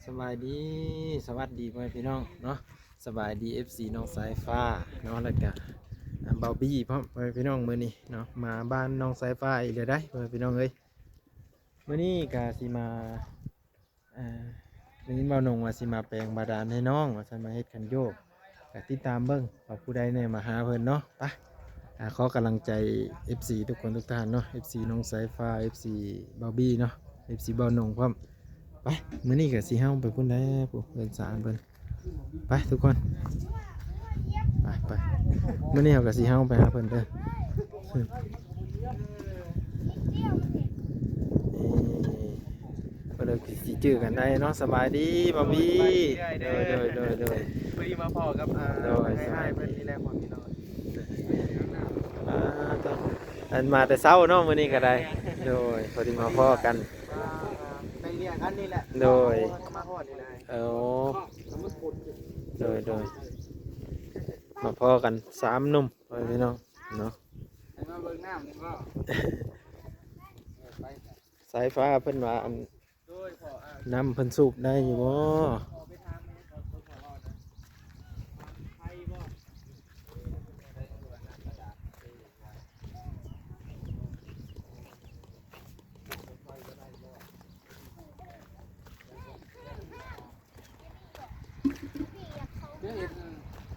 ສະບາຍດີ ສະຫວັດດີພໍ່ແມ່ພີ່ນ້ອງເນາະ ສະບາຍດີ ເອັຟຊີ ນ້ອງສາຍຟ້າເນາະ ແລ້ວກະ ອ່າ ບ່າວບີພ້ອມ ພໍ່ແມ່ພີ່ນ້ອງ ມື້ນີ້ເນາະ ມາບ້ານນ້ອງສາຍຟ້າອີກແລ້ວໃດ໋ ພໍ່ແມ່ພີ່ນ້ອງເອີຍ. ມື້ນີ້ກະຊິມາ ອ່າ ໄດ້ຍິນບ່າວນົງວ່າຊິມາແປງບາດານໃຫ້ນ້ອງວ່າຊັ້ນ ມາເຮັດຄັນໂຍກ ກະຕິດຕາມເບິ່ງວ່າຜູ້ໃດແດ່ມາຫາເພິ່ນເນາະ. ໄປ ອ່າ ຂໍກຳລັງໃຈ ເອັຟຊີ ທຸກຄົນທຸກທ່ານເນາະ ເອັຟຊີ ນ້ອງສາຍຟ້າ ເອັຟຊີ ບ່າວບີເນາະ ເອັຟຊີ ບ່າວນົງພ້ອມ. ໄປ ມື້ນີ້ກະຊິເຮົາໄປພຸ້ນແຫຼະ ຜູ້ເຮືອນຊານເພິ່ນ. ໄປທຸກຄົນ ໄປ ໄປ ມື້ນີ້ເຮົາກະຊິເຮົາໄປຫາເພິ່ນເດີ. ເອີ ເພິ່ນກະຊິຈື່ກັນໄດ້ເນາະ. ສະບາຍດີບ່າວບີ. ໂດຍ ໂດຍ ໂດຍ ໂດຍ ພໍດີມາພໍ້ກັບ ອ່າ ໂດຍ ອ້າຍເພິ່ນນີ້ແຫຼະ ພໍ່ພີ່ນ້ອງ. ອ່າ ອັນມາແຕ່ເຊົ້າເນາະ ມື້ນີ້ກະໄດ້. ໂດຍ ພໍດີມາພໍ້ກັນ ອ່າ ໄປວຽກອັນນີ້ແຫຼະ. ໂດຍ ມາຮອດນີ້ແຫຼະ. ໂອ້ ໂດຍ ໂດຍ ມາພໍ້ກັນສາມໜຸ່ມ ພໍ່ພີ່ນ້ອງເນາະ. ໃຫ້ມາເບິ່ງນ້ຳນີ້ບໍ່? ສາຍຟ້າເພິ່ນວ່າ ອັນ ນ້ຳເພິ່ນສູບໄດ້ຢູ່ບໍ່? ຄືເຫັນ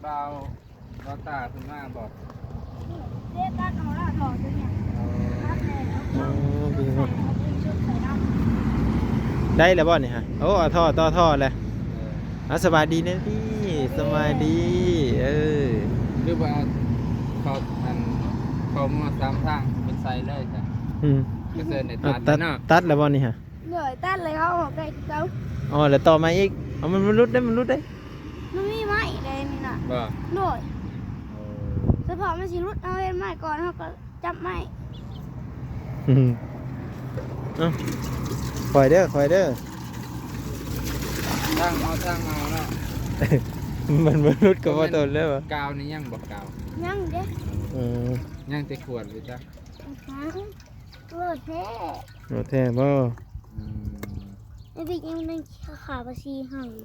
ບ່າວ ບ່າວຕາເພິ່ນມາບໍ່? ເດ້ ຕັດເອົາລະ ທໍ່ຕົວນີ້ ຕັດແລ້ວ ອໍ ເອົາໄປໃສ່ ເອົາໄປຊຸດໃສ່ດຳ ໄດ້ແລ້ວບໍ່ນີ້ຮະ? ໂອ້ ເອົາທໍ່ຕໍ່ທໍ່ແລ້ວ. ເອີ ເອົາ ສະບາຍດີເນຍພີ່ ສະບາຍດີ. ເອີ ຫຼືວ່າເຂົາ ອັນ ເຂົາມາສາມທາງເປັນໄຊເລີຍຈ້ະ. ອືມ ກະເຊີນໄດ້ຕັດເນາະ. ຕັດແລ້ວບໍ່ນີ້ຮະ? ໂດຍ ຕັດແລ້ວ ເອົາອອກໄດ້ຄືເກົ່າ. ອໍ ແລ້ວຕໍ່ມາອີກ. ເອົາ ມັນ ມັນຫຼຸດເດ້ ມັນຫຼຸດເດ້. ມັນມີໄມ້ເດ້ນີ້ນະ. ບໍ່? ໂດຍ. ໂອ້ ສະເພາະມັນຊິຫຼຸດ ເຮົາເຫັນໄມ້ກ່ອນ ເຮົາກະຈັບໄມ້. ເອົ້າ ຄ່ອຍເດີ ຄ່ອຍເດີ. ທາງເອົາ ທາງເອົາເນາະ. ມັນ ມັນຫຼຸດກະບໍ່ຕົນເລີຍຫວາ? ກາວນີ້ຍັງບໍ່? ກາວຍັງເດ້. ເອີ ຍັງແຕ່ຂວດຢູ່ຈ້ະ. ອືຮຶ ໂລແທ້ ໂລແທ້ບໍ່? ອືມ ແລ້ວໄປຍັງນັ້ນ ຂາປາຊີເຮົາຢູ່.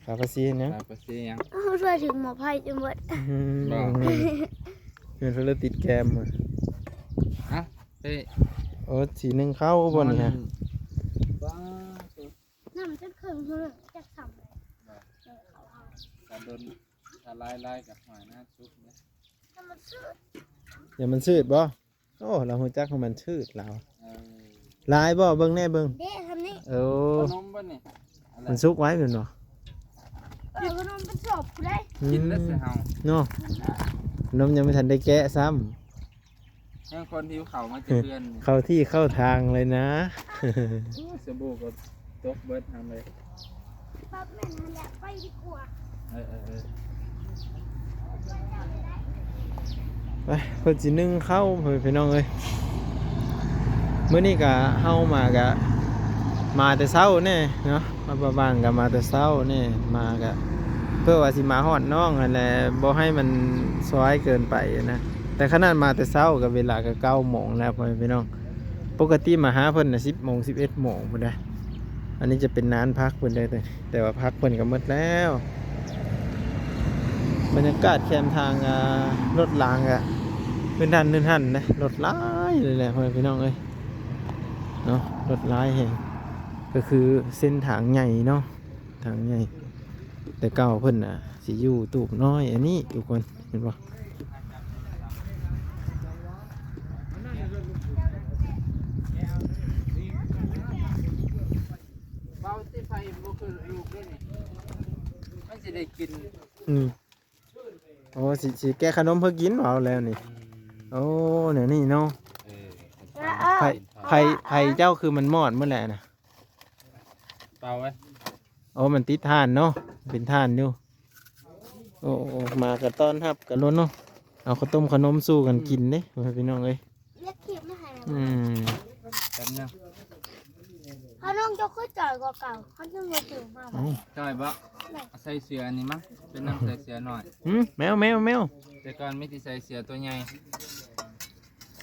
ຂາປາຊີຫຍັງ? ຂາປາຊີຫຍັງ? ເຮົາຊ່ວຍຖືໝໍ້ໄຜ່ຈົນເບິດ. ອືມ ບໍ່ ແມ່ນເພິ່ນເລີຍຕິດແກມ. ຮະ? ເອີ ໂອ້ ສີໜຶ່ງເຂົ້າບໍ່ນີ້ຮະ? ບ້າ ນ້ຳຈົນເຄິ່ງເທົ່ານັ້ນ ຈັກສ່ຳໃດ. ບໍ່ ເອີ ເຂົ້າເຮົາ ກະດົນ ຖ້າຫຼາຍໆກະຫອຍນານສຸກເດ້. ນ້ຳມັນຊືດ ຢ່າມັນຊືດບໍ່? ໂອ້ ລາວຮູ້ຈັກຂອງມັນຊືດລາວ. ເອີ ຫຼາຍບໍ່? ເບິ່ງແດ່ ເບິ່ງ. ເດ້ ທຳນີ້. ໂອ້ ຂະໜົມບໍ່ນີ້? ມັນສຸກໄວແມ່ນບໍ່? ເອີ ຂະໜົມເປັນສອບພຸ້ນເດ້. ອືມ ກິນແລ້ວຊິເຮົາເນາະ. ຂະໜົມຍັງບໍ່ທັນໄດ້ແກະຊ້ຳ. ຍັງຄົນຫິວເຂົ້າມາແຕ່ເຮືອນ. ເຂົ້າທີ່ເຂົ້າທາງເລີຍນະ. ໂອ້ຍ ສະບູ່ກະຕົກເບິດຫັ້ນເລີຍ. ປັບແມ່ນຫັ້ນແຫຼະ ໄປດີກວ່າ. ເອີ ເອີ ເອີ ໄປ ເພິ່ນຊິໜຶ້ງເຂົ້າ ພໍ່ແມ່ພີ່ນ້ອງເອີຍ. ມື້ນີ້ກະເຮົາມາກະ ມາແຕ່ເຊົ້າແນ່ເນາະ ມາປະບາງກະມາແຕ່ເຊົ້າແນ່ ມາກະເພື່ອວ່າຊິມາຮອດນ້ອງຫັ້ນແຫຼະ ບໍ່ໃຫ້ມັນສວາຍເກີນໄປນະ. ແຕ່ຂະໜາດມາແຕ່ເຊົ້າກະເວລາກະເກົ້າໂມງແລ້ວ ພໍ່ແມ່ພີ່ນ້ອງ. ປົກກະຕິມາຫາເພິ່ນນະ ສິບໂມງ ສິບເອັດໂມງພຸ້ນເດ້. ອັນນີ້ຈະເປັນນານຜັກເພິ່ນເດ້ ແຕ່ວ່າຜັກເພິ່ນກະໝົດແລ້ວ. ບັນຍາກາດແຄມທາງ ອ່າ ລົດລາງກະ ຂຶ້ນທັນຂຶ້ນທັນເດ້ ລົດຫຼາຍເລີຍແຫຼະ ພໍ່ແມ່ພີ່ນ້ອງເອີຍເນາະ. ລົດຫຼາຍແຮງ ກະຄືເສັ້ນທາງໃຫຍ່ເນາະ ທາງໃຫຍ່. ແຕ່ເກົ່າເພິ່ນນະ ຊິຢູ່ຕູບນ້ອຍອັນນີ້ທຸກຄົນ ເຫັນບໍ່? ເບົາຕິໄຟບໍ່ຄືລູກເດ້ນີ້ ມັນຊິໄດ້ກິນ. ອືມ ໂອ້ ຊິ ຊິແກະຂະໜົມເພື່ອກິນ ເວົ້າແລ້ວນີ້. ອືມ ໂອ້ ແນວນີ້ເນາະ. ເອີ ໃຜ ໃຜ ໃຜເຈົ້າຄືມັນມອດໝົດແລ້ວນະ? ເປົ່າເວີຍ. ໂອ້ ມັນຕິດຖ່ານເນາະ ເປັນຖ່ານຢູ່. ໂອ້ ໂອ້ ມາກະຕ້ອນຮັບກັນໂລດເນາະ ເອົາເຂົ້າຕົ້ມເຂົ້າໜົມສູ່ກັນກິນເດ້ ອືມ ພໍ່ແມ່ພີ່ນ້ອງເອີຍ. ເຮັດຄລິບມາໃຫ້ ອືມ ແປັບໜຶ່ງ. ເຮົານ້ອງເຈົ້າຄືຈ່ອຍກວ່າເກົ່າ ເຮົາຈຶ່ງບໍ່ຈື່ມາ. ເອົ້າ ຈ່ອຍບໍ່? ໃສ່ເສື້ອອັນນີ້ມາ ເປັນນຳໃສ່ເສື້ອໜ້ອຍ. ຫືມ ແມວ ແມວ ແມວ. ແຕ່ກ່ອນມີແຕ່ໃສ່ເສື້ອຕົວໃຫຍ່.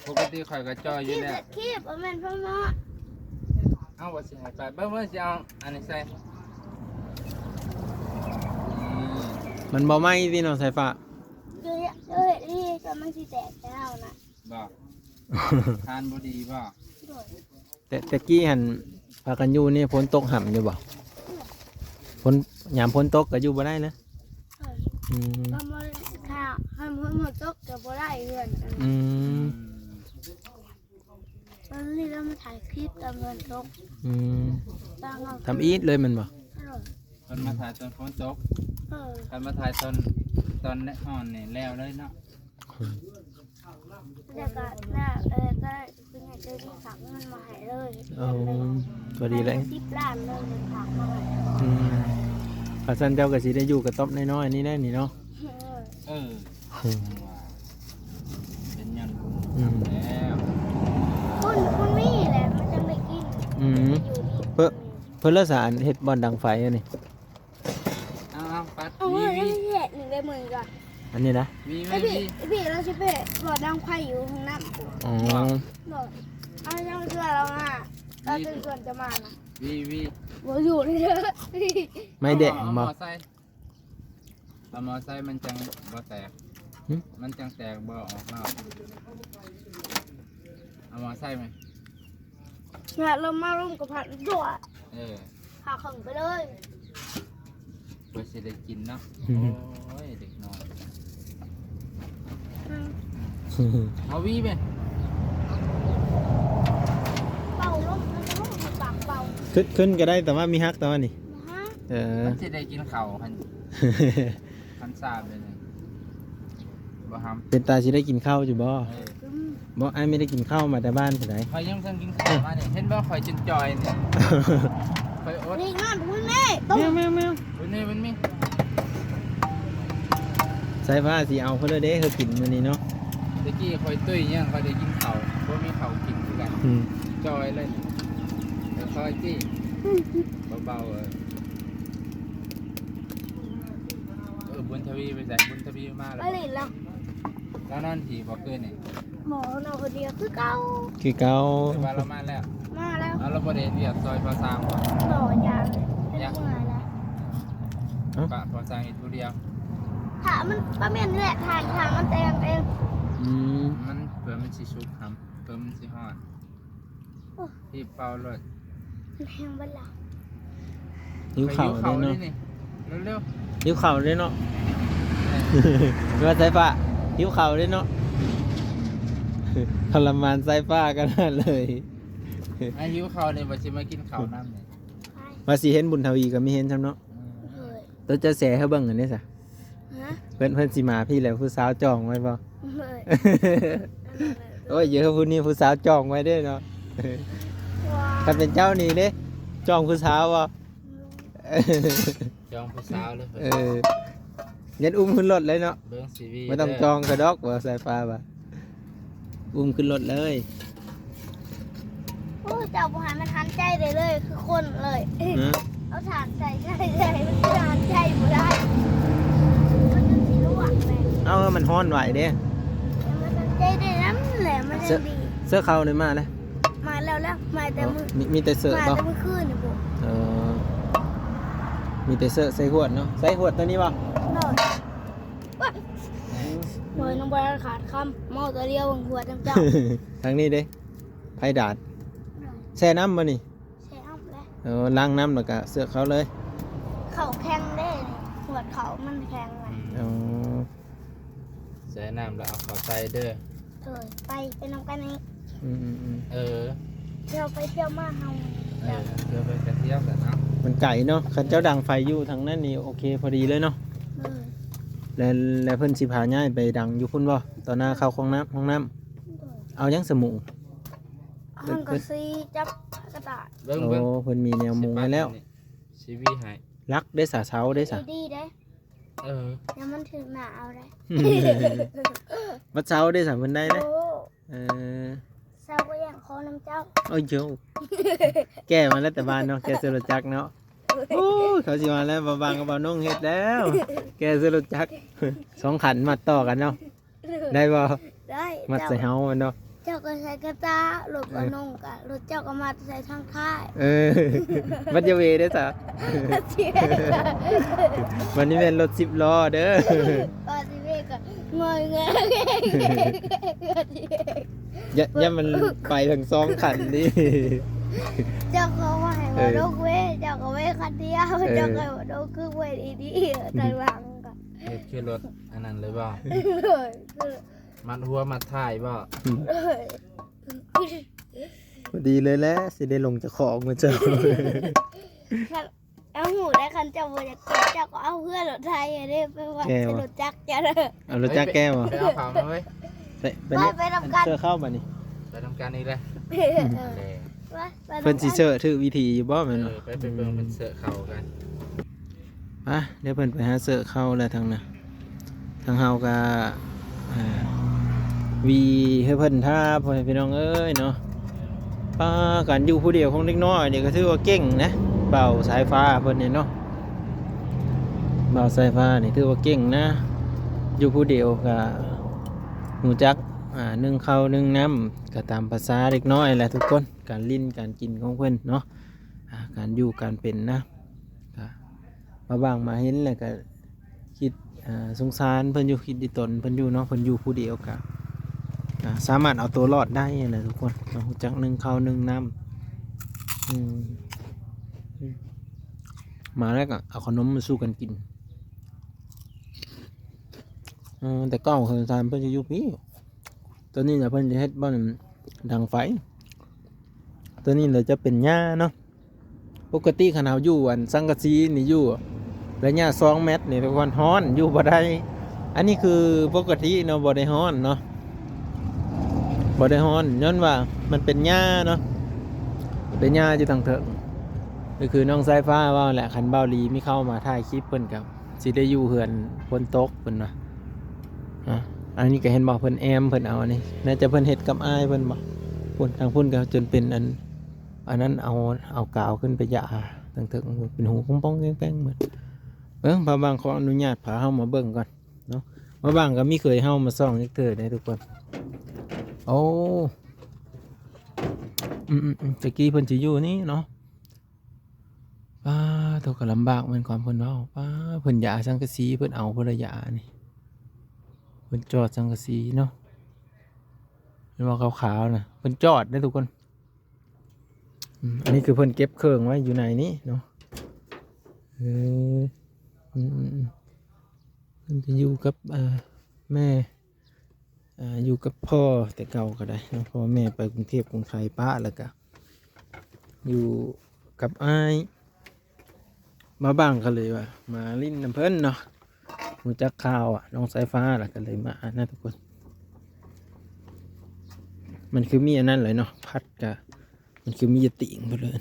ປົກກະຕິຂ້ອຍກະຈ່ອຍຢູ່ແລ້ວ. ຄີບ ບໍ່ແມ່ນເພິ່ນເນາະ. ເອົາ ວ່າຊິໃຫ້ໄປ ເບິ່ງ ເບິ່ງ ຊິເອົາອັນນີ້ໃສ່. ມັນບໍ່ໄໝ້ຕິນ້ອງສາຍຟ້າ? ເອີ ເອີ ນີ້ກໍມັນຊິແຕກແລ້ວນະ. ບໍ່ ທານບໍ່ດີບໍ່? ໂດຍ. ແຕ່ ແຕ່ກີ້ຫັ້ນພາກັນຢູ່ນີ້ ຝົນຕົກຫຳຢູ່ບໍ່? ໂດຍ. ຝົນ ຍາມຝົນຕົກກໍຢູ່ບໍ່ໄດ້ນະ? ໂດຍ. ອືມ ກໍບໍ່ ຖ້າ ຖ້າຝົນບໍ່ຕົກກໍບໍ່ໄດ້ເຮືອນ. ອືມ ອືມ ຕອນນີ້ເຮົາມາຖ່າຍຄລິບຕອນຝົນຕົກ. ອືມ ຕອນກາງຄືນ ທຳອິດເລີຍແມ່ນບໍ່? ໂດຍ. ເພິ່ນມາຖ່າຍຕອນຝົນຕົກ. ເອີ ຄັນມາຖ່າຍຕອນ ຕອນແດດຮ້ອນນີ້ແລ້ວເລີຍເນາະ. ແລ້ວກໍ ແລ້ວ ເອີ ກໍເພິ່ນໃຫ້ເຈົ້າໜ້າທີ່ຝາກເງິນມາໃຫ້ເລີຍ. ອໍ ກໍດີແລ້ວ ສິບລ້ານເລີຍ ເພິ່ນຝາກມາໃຫ້. ອືມ ຄັນຊັ້ນເຈົ້າກໍຊິໄດ້ຢູ່ກະຕ໊ອບນ້ອຍໆນີ້ແຫຼະນີ້ເນາະ. ເອີ ເອີ ເປັນຫຍັງ ອືມ ແລ້ວ ມັນ ມັນມີແຫຼະ ມັນຈັ່ງໄດ້ກິນ. ອືມ ຢູ່ນີ້ ເພິ່ນ ເພິ່ນລະສານເຮັດບ່ອນດັງໄຟອັນນີ້. ເອົາໆ ປັດ ເອົາ ຫວີ ຫວີ ເຮັດໜຶ່ງໄດ້ມື້ນີ້ກ່ອນ. ອັນນີ້ນະ ຫວີ ໄອ້ພີ່ ຫວີ ໄອ້ພີ່ ລາວຊິໄປຫຼອດດັງໄຟຢູ່ຫ້ອງນ້ຳ. ອໍ ບໍ່ ເອົາ ຍັງເທື່ອລາວມາ ລາວເປັນສ່ວນຈະມານະ. ຫວີ ຫວີ ບໍ່ຢູ່ເດີ. ໄມ້ແດງ ເອົາ ບໍ່ ເອົາໝໍ້ໃສ່ ເອົາໝໍ້ໃສ່ມັນຈັ່ງບໍ່ແຕກ. ຫຶ ມັນຈັ່ງແຕກບໍ່ອອກນອກ. ເອົາໝໍ້ໃສ່ໄໝ? ແລ້ວລົມມາລົມກໍພັດດ້ວຍ. ເອີ ພາເຂົ້າໄປເລີຍ ເພື່ອຊິໄດ້ກິນເນາະ. ໂອ້ຍ ເດັກນ້ອຍ. ອືມ ເອົາຫວີໄປ ເປົ່າລົມ ມັນຈະລົມໃຫ້ປາກເປົ່າ. ຂຶ້ນ ຂຶ້ນກໍໄດ້ ແຕ່ວ່າມີຮັກ ແຕ່ວ່ານີ້ ບໍ່ຮັກ. ເອີ ມັນຊິໄດ້ກິນເຂົ້າຫັ້ນ ຄັນຊາບເລີຍນີ້ ບໍ່ຫຳ. ເປັນຕາຊິໄດ້ກິນເຂົ້າຢູ່ບໍ່? ເອີ ບໍ່ ອ້າຍມີໄດ້ກິນເຂົ້າມາແຕ່ບ້ານພຸ້ນໃດ. ຂ້ອຍຍັງບໍ່ທັນກິນເຂົ້າມານີ້ ເຫັນບໍ່ ຂ້ອຍຈົນຈ່ອຍນີ້ ຂ້ອຍອົດ. ນີ້ງາມພຸ້ນແມ່ ແມວ ແມວ ແມວ ພຸ້ນນີ້ ມັນມີ. ສາຍຟ້າຊິເອົາເພິ່ນເລີຍເດ້ ເຮົາກິນມື້ນີ້ເນາະ. ແຕ່ກີ້ຂ້ອຍຕຸ້ຍຍັງ ຂ້ອຍໄດ້ກິນເຂົ້າ ບໍ່ມີເຂົ້າກິນຄືກັນ. ອືມ ຈ່ອຍເລີຍນີ້ ຄ່ອຍໆ ເບົາໆ. ເອີ ເອີ ບຸນທະວີໄປໃສ? ບຸນທະວີມາແລ້ວ ມາຫຼິ້ນແລ້ວ. ລາວນອນພີ້ບໍ່ຄືນນີ້? ບໍ່ ນອນຄົນດຽວຄືເກົ່າ. ຄືເກົ່າ. ແຕ່ວ່າລາວມາແລ້ວ? ມາແລ້ວ. ເອົາ ລາວບໍ່ໄດ້ເຮັດວຽກຊ່ອຍພໍ່ຊ່າງບໍ່? ບໍ່ ຢ້ານ ຢ້ານເມື່ອຍນະ. ເອົ້າ ປະພໍ່ຊ່າງເຮັດຜູ້ດຽວ. ຖ້າມັນ ບໍ່ແມ່ນແຫຼະ ຖ້າ ຖ້າມັນແຕ່ງເອງ. ອືມ ມັນ ເພື່ອມັນຊິສຸກຫຳ ເພື່ອມັນຊິຮອດ. ໂອ້ ຮີບເປົ່າໂລດ ມັນແຮງເບິດລະ. ຫິວເຂົ້າເດ້ເນາະ ເຮັດເຂົ້າເດ້ນີ້ ເລັວໆ ຫິວເຂົ້າເດ້ເນາະ. ແມ່ນ ວ່າສາຍຟ້າ ຫິວເຂົ້າເດ້ເນາະ. ທໍລະມານສາຍຟ້າຂະໜາດເລີຍ. ອ້າຍຫິວເຂົ້ານີ້ ວ່າຊິມາກິນເຂົ້ານຳນີ້ ວ່າຊິເຫັນບຸນທະວີກໍມີເຫັນຊ້ຳເນາະ. ອືມ ໂດຍ. ໂຕເຈົ້າແຊໃຫ້ເບິ່ງອັນນີ້ຊະ. ຮະ? ເພິ່ນ ເພິ່ນຊິມາພີ້ແລ້ວ ຜູ້ສາວຈອງໄວ້ບໍ່? ເອີ ໂອ້ຍ ຢູ່ຜູ້ນີ້ຜູ້ສາວຈອງໄວ້ເດ້ເນາະ. ຄັນເປັນເຈົ້ານີ້ເດ້ ຈອງຜູ້ສາວບໍ່? ຈອງຜູ້ສາວເລີຍ. ເອີ ຍັນອຸ້ມຂຶ້ນລົດເລີຍເນາະ. ເບິ່ງຊີວີ ບໍ່ຕ້ອງຈອງກະດອກ ວ່າສາຍຟ້າວ່າ. ອຸ້ມຂຶ້ນລົດເລີຍ. ໂອ້ ເຈົ້າບໍ່ໃຫ້ມັນຫັນໃຈໄດ້ເລີຍ ຄືຄົນເລີຍ. ຮະ? ເອົາຖ່ານໃສ່ ໃສ່ ໃສ່ ມັນຫັນໃຈບໍ່ໄດ້ ມັນຈົນຊິລວກແຫຼະ. ເອົາ ມັນຮ້ອນໄວເດ້ ມັນຫັນໃຈໄດ້ນຳແຫຼະ ມັນຈັ່ງດີ. ເສື້ອເຂົ້ານີ້ມາແລ້ວ? ມາແລ້ວ ແລ້ວ ມາແຕ່ມື້ ມີ ມີແຕ່ເສື້ອ ມາແຕ່ມື້ຄືນນີ້ພຸ້ນ. ເອີ ມີແຕ່ເສື້ອໃສ່ຫວດເນາະ. ໃສ່ຫວດໂຕນີ້ບໍ່? ໂດຍ. ໂອ້ຍ ນ້ອງບໍ່ໄດ້ຂາດຄຳ ເມົາແຕ່ດຽວຫວດນຳເຈົ້າ. ທາງນີ້ເດ້ ໄພດາດ. ແຊ່ນ້ຳບໍ່ນີ້? ແຊ່ນ້ຳແລ້ວ. ເອີ ລ້າງນ້ຳແລ້ວກະເຊາະເຂົ້າເລີຍ. ເຂົ້າແຂງເດ້ ຫວດເຂົ້າມັນແຂງ. ອໍ ແຊ່ນ້ຳແລ້ວເອົາເຂົ້າໃສ່ເດີ. ໂດຍ ໄປ ໄປນຳກັນນີ້. ອືມໆໆ ເອີ ທ່ຽວໄປທ່ຽວມາເຮົາ. ເອີ ທ່ຽວໄປກະທ່ຽວກັນເນາະ. ມັນໄກເນາະ ຄັນເຈົ້າດັງໄຟຢູ່ທາງນັ້ນນີ້ ໂອເຄ ພໍດີເລີຍເນາະ. ໂດຍ. ແລ້ວ ແລ້ວເພິ່ນຊິພາຍ້າຍໄປດັງຢູ່ພຸ້ນບໍ່? ຕໍ່ໜ້າເຂົ້າຫ້ອງນ້ຳ ຫ້ອງນ້ຳ. ໂດຍ. ເອົາຫຍັງສະມຸງ? ເອົາສັງກະສີຈັບກະດາດ. ເບິ່ງ ໂອ້ ເບິ່ງ ເພິ່ນມີແນວມຸງໃຫ້ແລ້ວ. ຊິຫວາດໃຫ້ ຊິຫວີໃຫ້. ຫຼັກເດ້ສະ ເສົາເດ້ສະ? ດີເດ້. ເອີ ຢ່າມັນຖືກໜ້າເອົາໄດ໋. ບັດເສົາເດ້ສະ ເພິ່ນໄດ້ເດ້. ໂອ້ ເອີ ເສົາກໍຢ່າງຂໍນຳເຈົ້າ. ໂອ້ຍໂຢ ແກ້ມາແລ້ວແຕ່ບ້ານເນາະ ແກ້ເສື້ອລົດຈັກເນາະ. ໂອ້ຍ ເຂົາຊິມາແລ້ວ ບ່າວບັງກັບບ່າວນົງເຮັດແລ້ວ ແກ້ເສື້ອລົດຈັກ ສອງຂັ້ນມັດຕໍ່ກັນເນາະ. ໄດ້ບໍ່? ໄດ້. ມັດໃສ່ເຮົາແມ່ນບໍ່? ເຈົ້າກໍໃສ່ກະຕາ ລົດກໍນຸ່ງກະ ລົດເຈົ້າກໍມັດໃສ່ທາງທ້າຍ. ເອີ ມັດຢ່າເວເດ້ຊະ. ມັນນີ້ແມ່ນລົດສິບລໍ້ເດີ. ກໍສິເວກໍງອຍງາ ຢ່າ ຢ່າມັນໄປທັງສອງຄັນນີ້. ເຈົ້າກໍວ່າໃຫ້ບໍ່ດົກເວ ເຈົ້າກໍເວຄັນດຽວ ເຈົ້າກໍບໍ່ດົກຄືເວດີໆ ທາງຫຼັງກໍ ເຮັດຄືລົດອັນນັ້ນເລີຍບໍ່? ໂດຍ ມັດຫົວມັດທ້າຍບໍ່? ພໍດີເລີຍແຫຼະ ຊິໄດ້ລົງຈາກຄອກມາເຈົ້າ. ຄັນ ເອົາ ຮູ້ໄດ້ ຄັນເຈົ້າບໍ່ຢາກແກ່ ເຈົ້າກໍເອົາເຮືອລົດໄຖເດ້ ໄປວັດ ແກ່ ໃສ່ ບໍ່? ລົດຈັກເຈົ້າເດີ. ເອົາລົດຈັກແກ່ບໍ່? ໄປເອົາເຂົ້າມາເວີຍ. ໄປ ໄປ ໄປ ໄປນຳກັນ ເຊີເຂົ້າບາດນີ້. ໄປນຳກັນອີກແລ້ວ. ເອີ ເອີ ເພິ່ນຊິເຊີຖືກວິທີຢູ່ບໍ່ແມ່ນບໍ່? ເອີ ໄປ ໄປເບິ່ງເພິ່ນເຊີເຂົ້າກັນ. ປະ ດຽວເພິ່ນໄປຫາເຊີເຂົ້າແລ້ວທາງນັ້ນ ທາງເຮົາກະ ອ່າ ຫວີໃຫ້ເພິ່ນທາ ພໍ່ແມ່ພີ່ນ້ອງເອີຍເນາະ. ປະ ການຢູ່ຜູ້ດຽວຂອງເດັກນ້ອຍນີ້ກໍຖືວ່າເກັ່ງນະ ບ່າວສາຍຟ້າເພິ່ນນີ້ເນາະ. ບ່າວສາຍຟ້ານີ້ຖືວ່າເກັ່ງນະ ຢູ່ຜູ້ດຽວກະຮູ້ຈັກ ອ່າ ໜຶ້ງເຂົ້າໜຶ້ງນ້ຳ ກະຕາມພາສາເດັກນ້ອຍແຫຼະທຸກຄົນ ການຫຼິ້ນການກິນຂອງເພິ່ນເນາະ. ອ່າ ການຢູ່ການເປັນນະ ກະ ມາບາງມາເຫັນແລ້ວກະຄິດ ອ່າ ສົງສານເພິ່ນຢູ່ ຄິດດີຕົນເພິ່ນຢູ່ເນາະ. ເພິ່ນຢູ່ຜູ້ດຽວກະ ອ່າ ສາມາດເອົາຕົວລອດໄດ້ຫັ້ນແຫຼະທຸກຄົນເນາະ ຮູ້ຈັກໜຶ້ງເຂົ້າໜຶ້ງນ້ຳ. ອືມ ມາແລ້ວກະເອົາຂະໜົມມາສູ່ກັນກິນ. ເອີ ແຕ່ເກົ່າເຮືອນຊານເພິ່ນຈະຢູ່ພີ້ ໂຕນີ້ລະເພິ່ນຈະເຮັດບ່ອນດັງໄຟ ໂຕນີ້ລະຈະເປັນຫຍ້າເນາະ. ປົກກະຕິຄັນເຮົາຢູ່ອັນສັງກະສີນີ້ ຢູ່ໄລຍະສອງແມັດນີ້ ທຸກຄົນ ຮ້ອນ ຢູ່ບໍ່ໄດ້. ອັນນີ້ຄືປົກກະຕິເນາະ ບໍ່ໄດ້ຮ້ອນເນາະ ບໍ່ໄດ້ຮ້ອນ ຍ້ອນວ່າມັນເປັນຫຍ້າເນາະ ເປັນຫຍ້າຢູ່ທາງເທິງ. ກໍຄືນ້ອງສາຍຟ້າເວົ້າແຫຼະ ຄັນບ່າວຫຼີມີເຂົ້າມາຖ່າຍຄລິບ ເພິ່ນກໍຊິໄດ້ຢູ່ເຮືອນຝົນຕົກ ເພິ່ນວ່າ. ອາ ອັນນີ້ກໍເຫັນບໍ່ ເພິ່ນແອ້ມ ເພິ່ນເອົາອັນນີ້ ໜ້າຈະເພິ່ນເຮັດກັບອ້າຍເພິ່ນບໍ່. ພຸ້ນ ທາງພຸ້ນກໍຈົນເປັນອັນ ອັນນັ້ນ ເອົາ ເອົາກາວຂຶ້ນໄປຢາ ຕັ້ງເຖິງເປັນຮູປ່ອງໆແປ້ງໆໝົດ. ເບິ່ງ ບ່າວບາງຂໍອະນຸຍາດພາເຮົາມາເບິ່ງກ່ອນເນາະ. ບ່າວບາງກໍມີເຄີຍເຮົາມາສ່ອງຈັກເທື່ອເດ້ທຸກຄົນ. ໂອ້ ອືມໆໆ ຕະກີ້ເພິ່ນຊິຢູ່ນີ້ເນາະ. ປາໂທ ກໍລຳບາກແມ່ນຄວາມເພິ່ນເວົ້າ. ປາ ເພິ່ນຢາສັງກະສີ ເພິ່ນເອົາພຸ້ນລະຢານີ້ ເພິ່ນຈອດສັງກະສີເນາະ. ເຫັນບໍ່ຂາວໆນະ ເພິ່ນຈອດເດ້ທຸກຄົນ. ອືມ ອັນນີ້ຄືເພິ່ນເກັບເຄື່ອງໄວ້ຢູ່ໃນນີ້ເນາະ. ເອີ ອືມໆໆ ເພິ່ນໄປຢູ່ກັບ ເອີ ແມ່ ເອີ ຢູ່ກັບພໍ່ແຕ່ເກົ່າກໍໄດ້ເນາະ ພໍ່ແມ່ໄປກຸງເທບກຸງໄທປະ ແລ້ວກໍຢູ່ກັບອ້າຍ. ມາບາງກໍເລີຍວ່າມາຫຼິ້ນນຳເພິ່ນເນາະ ຮູ້ຈັກຂ່າວ ອະ ນ້ອງສາຍຟ້າ ແລ້ວກໍເລີຍມານະທຸກຄົນ. ມັນຄືມີອັນນັ້ນເລີຍເນາະ ພັດກະ ມັນຄືມີຢາຕິງເບິດເລີຍ.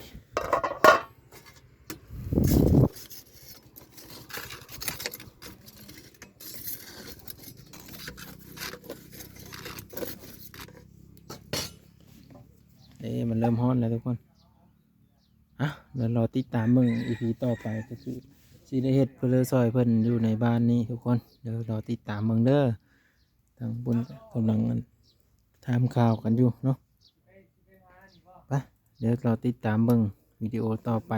ເອີ ມັນເລີ່ມຮ້ອນແລ້ວທຸກຄົນ. ອ່ະ ດຽວລໍຕິດຕາມເບິ່ງອີພີຕໍ່ໄປ ກໍຄືຊິໄດ້ເຮັດເພີ່ນຊ່ອຍເພິ່ນຢູ່ໃນບ້ານນີ້ທຸກຄົນ. ດຽວລໍຕິດຕາມເບິ່ງເດີ ທາງພຸ້ນກຳລັງ ອັນ ຖາມຂ່າວກັນຢູ່ເນາະ. ໄປ ດຽວລໍຕິດຕາມເບິ່ງວິດີໂອຕໍ່ໄປ